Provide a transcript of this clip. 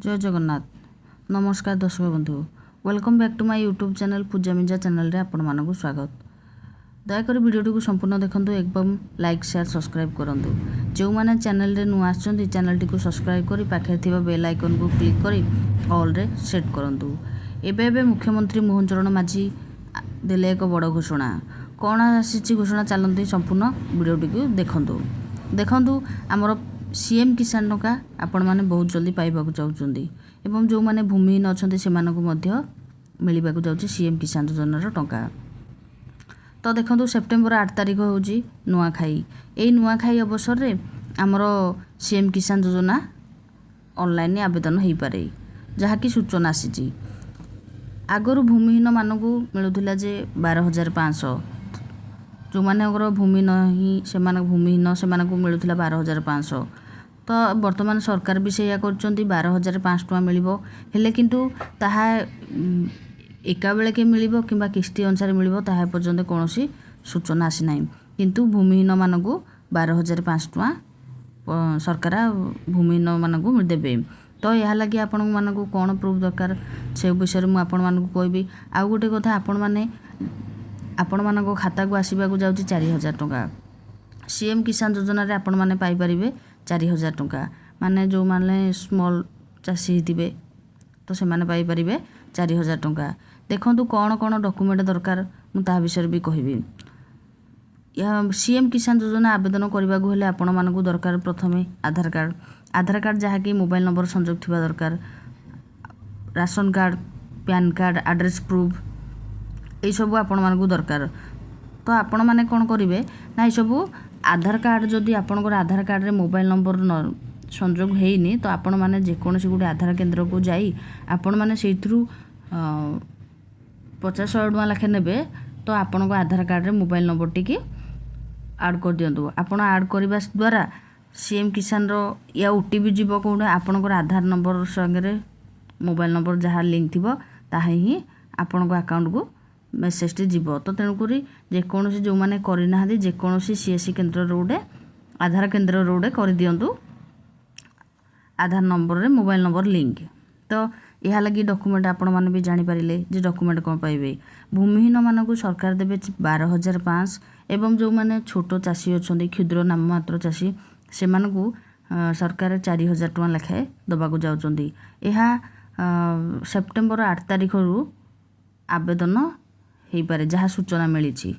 ଜୟ ଜଗନ୍ନାଥ। ନମସ୍କାର ଦର୍ଶକ ବନ୍ଧୁ, welcome back to my YouTube channel। ପୂଜା ମିଞ୍ଜା ଚ୍ୟାନେଲ୍ରେ ଆପଣମାନଙ୍କୁ ସ୍ୱାଗତ। ଦୟାକରି ଭିଡ଼ିଓଟିକୁ ସମ୍ପୂର୍ଣ୍ଣ ଦେଖନ୍ତୁ ଏବଂ ଲାଇକ୍, ସେୟାର, ସବସ୍କ୍ରାଇବ୍ କରନ୍ତୁ। ଯେଉଁମାନେ ଚ୍ୟାନେଲରେ ନୂଆ ଆସିଛନ୍ତି, ଚ୍ୟାନେଲଟିକୁ ସବସ୍କ୍ରାଇବ୍ କରି ପାଖରେ ଥିବା ବେଲ୍ ଆଇକନ୍କୁ କ୍ଲିକ୍ କରି ଅଲ୍ରେ ସେଟ୍ କରନ୍ତୁ। ଏବେ ଏବେ ମୁଖ୍ୟମନ୍ତ୍ରୀ ମୋହନ ଚରଣ ମାଝୀ ଦେଲେ ଏକ ବଡ଼ ଘୋଷଣା। କ'ଣ ଆସିଛି ଘୋଷଣା? ଚାଲନ୍ତୁ, ସମ୍ପୂର୍ଣ୍ଣ ଭିଡ଼ିଓଟିକୁ ଦେଖନ୍ତୁ। ଦେଖନ୍ତୁ, ଆମର ସିଏମ୍ କିଷାନ ଟଙ୍କା ଆପଣମାନେ ବହୁତ ଜଲ୍ଦି ପାଇବାକୁ ଯାଉଛନ୍ତି ଏବଂ ଯେଉଁମାନେ ଭୂମିହୀନ ଅଛନ୍ତି, ସେମାନଙ୍କୁ ମଧ୍ୟ ମିଳିବାକୁ ଯାଉଛି ସିଏମ୍ କିଷାନ ଯୋଜନାର ଟଙ୍କା। ତ ଦେଖନ୍ତୁ, ସେପ୍ଟେମ୍ବର 8 ତାରିଖ ହେଉଛି ନୂଆଖାଇ। ଏଇ ନୂଆଖାଇ ଅବସରରେ ଆମର ସିଏମ୍ କିଷାନ ଯୋଜନା ଅନଲାଇନ୍ ଆବେଦନ ହୋଇପାରେ, ଯାହାକି ସୂଚନା ଆସିଛି। ଆଗରୁ ଭୂମିହୀନମାନଙ୍କୁ ମିଳୁଥିଲା ଯେ 12,500। ଯେଉଁମାନଙ୍କର ଭୂମି ନାହିଁ, ସେମାନଙ୍କ ଭୂମିହୀନ, ସେମାନଙ୍କୁ ମିଳୁଥିଲା 12,500। ତ ବର୍ତ୍ତମାନ ସରକାର ବି ସେଇଆ କରୁଛନ୍ତି, 12,500 ଟଙ୍କା ମିଳିବ। ହେଲେ କିନ୍ତୁ ତାହା ଏକାବେଳକେ ମିଳିବ କିମ୍ବା କିସ୍ତି ଅନୁସାରେ ମିଳିବ, ତାହା ଏପର୍ଯ୍ୟନ୍ତ କୌଣସି ସୂଚନା ଆସିନାହିଁ। କିନ୍ତୁ ଭୂମିହୀନମାନଙ୍କୁ 12,500 ଟଙ୍କା ସରକାର ଭୂମିହୀନମାନଙ୍କୁ ଦେବେ। ତ ଏହା ଲାଗି ଆପଣମାନଙ୍କୁ କ'ଣ ପ୍ରୁଫ୍ ଦରକାର, ସେ ବିଷୟରେ ମୁଁ ଆପଣମାନଙ୍କୁ କହିବି। ଆଉ ଗୋଟେ କଥା, ଆପଣମାନେ ଆପଣମାନଙ୍କ ଖାତାକୁ ଆସିବାକୁ ଯାଉଛି 4,000 ଟଙ୍କା। ସିଏମ୍ କିଷାନ ଯୋଜନାରେ ଆପଣମାନେ ପାଇପାରିବେ 4,000 ଟଙ୍କା। ମାନେ ଯେଉଁମାନେ ସ୍ମଲ୍ ଚାଷୀ ହେଇଥିବେ, ତ ସେମାନେ ପାଇପାରିବେ 4,000 ଟଙ୍କା। ଦେଖନ୍ତୁ, କ'ଣ କ'ଣ ଡକୁମେଣ୍ଟ ଦରକାର, ମୁଁ ତାହା ବିଷୟରେ ବି କହିବି। ଏହା ସିଏମ୍ କିଷାନ ଯୋଜନା ଆବେଦନ କରିବାକୁ ହେଲେ ଆପଣମାନଙ୍କୁ ଦରକାର ପ୍ରଥମେ ଆଧାର କାର୍ଡ଼। ଆଧାର କାର୍ଡ଼ ଯାହାକି ମୋବାଇଲ ନମ୍ବର ସଂଯୋଗ ଥିବା ଦରକାର, ration card, PAN card, address proof, ଏଇସବୁ ଆପଣମାନଙ୍କୁ ଦରକାର। ତ ଆପଣମାନେ କ'ଣ କରିବେ ନା, ଏସବୁ ଆଧାର କାର୍ଡ଼, ଯଦି ଆପଣଙ୍କର ଆଧାର କାର୍ଡ଼ରେ ମୋବାଇଲ ନମ୍ବର ନ ସଂଯୋଗ ହେଇନି, ତ ଆପଣମାନେ ଯେକୌଣସି ଗୋଟେ ଆଧାର କେନ୍ଦ୍ରକୁ ଯାଇ ଆପଣମାନେ ସେଇଥିରୁ 50, 100 ଟଙ୍କା ଲେଖାଏଁ ନେବେ, ତ ଆପଣଙ୍କ ଆଧାର କାର୍ଡ଼ରେ ମୋବାଇଲ ନମ୍ବରଟିକି ଆଡ଼୍ କରିଦିଅନ୍ତୁ। ଆପଣ ଆଡ଼୍ କରିବା ଦ୍ୱାରା ସିଏମ୍ କିଷାନର ୟା ଓଟିପି ଯିବ କେଉଁଠି? ଆପଣଙ୍କର ଆଧାର ନମ୍ବର ସାଙ୍ଗରେ ମୋବାଇଲ ନମ୍ବର ଯାହା ଲିଙ୍କ୍ ଥିବ, ତାହା ହିଁ ଆପଣଙ୍କ ଆକାଉଣ୍ଟକୁ ମେସେଜଟି ଯିବ। ତ ତେଣୁକରି ଯେକୌଣସି ଯେଉଁମାନେ କରିନାହାନ୍ତି, ଯେକୌଣସି ସିଏସ୍ସି କେନ୍ଦ୍ରର ଗୋଟେ, ଆଧାର କେନ୍ଦ୍ରର ଗୋଟେ କରିଦିଅନ୍ତୁ ଆଧାର ନମ୍ବରରେ ମୋବାଇଲ ନମ୍ବର ଲିଙ୍କ୍। ତ ଏହା ଲାଗି ଡକୁମେଣ୍ଟ ଆପଣମାନେ ବି ଜାଣିପାରିଲେ ଯେ ଡକୁମେଣ୍ଟ କ'ଣ ପାଇବେ। ଭୂମିହୀନମାନଙ୍କୁ ସରକାର ଦେବେ 12,500 ଏବଂ ଯେଉଁମାନେ ଛୋଟ ଚାଷୀ ଅଛନ୍ତି, କ୍ଷୁଦ୍ର ନାମମାତ୍ର ଚାଷୀ, ସେମାନଙ୍କୁ ସରକାର 4,000 ଟଙ୍କା ଲେଖାଏଁ ଦେବାକୁ ଯାଉଛନ୍ତି। ଏହା ସେପ୍ଟେମ୍ବର 8 ତାରିଖରୁ ଆବେଦନ ହେଇପାରେ, ଯାହା ସୂଚନା ମିଳିଛି।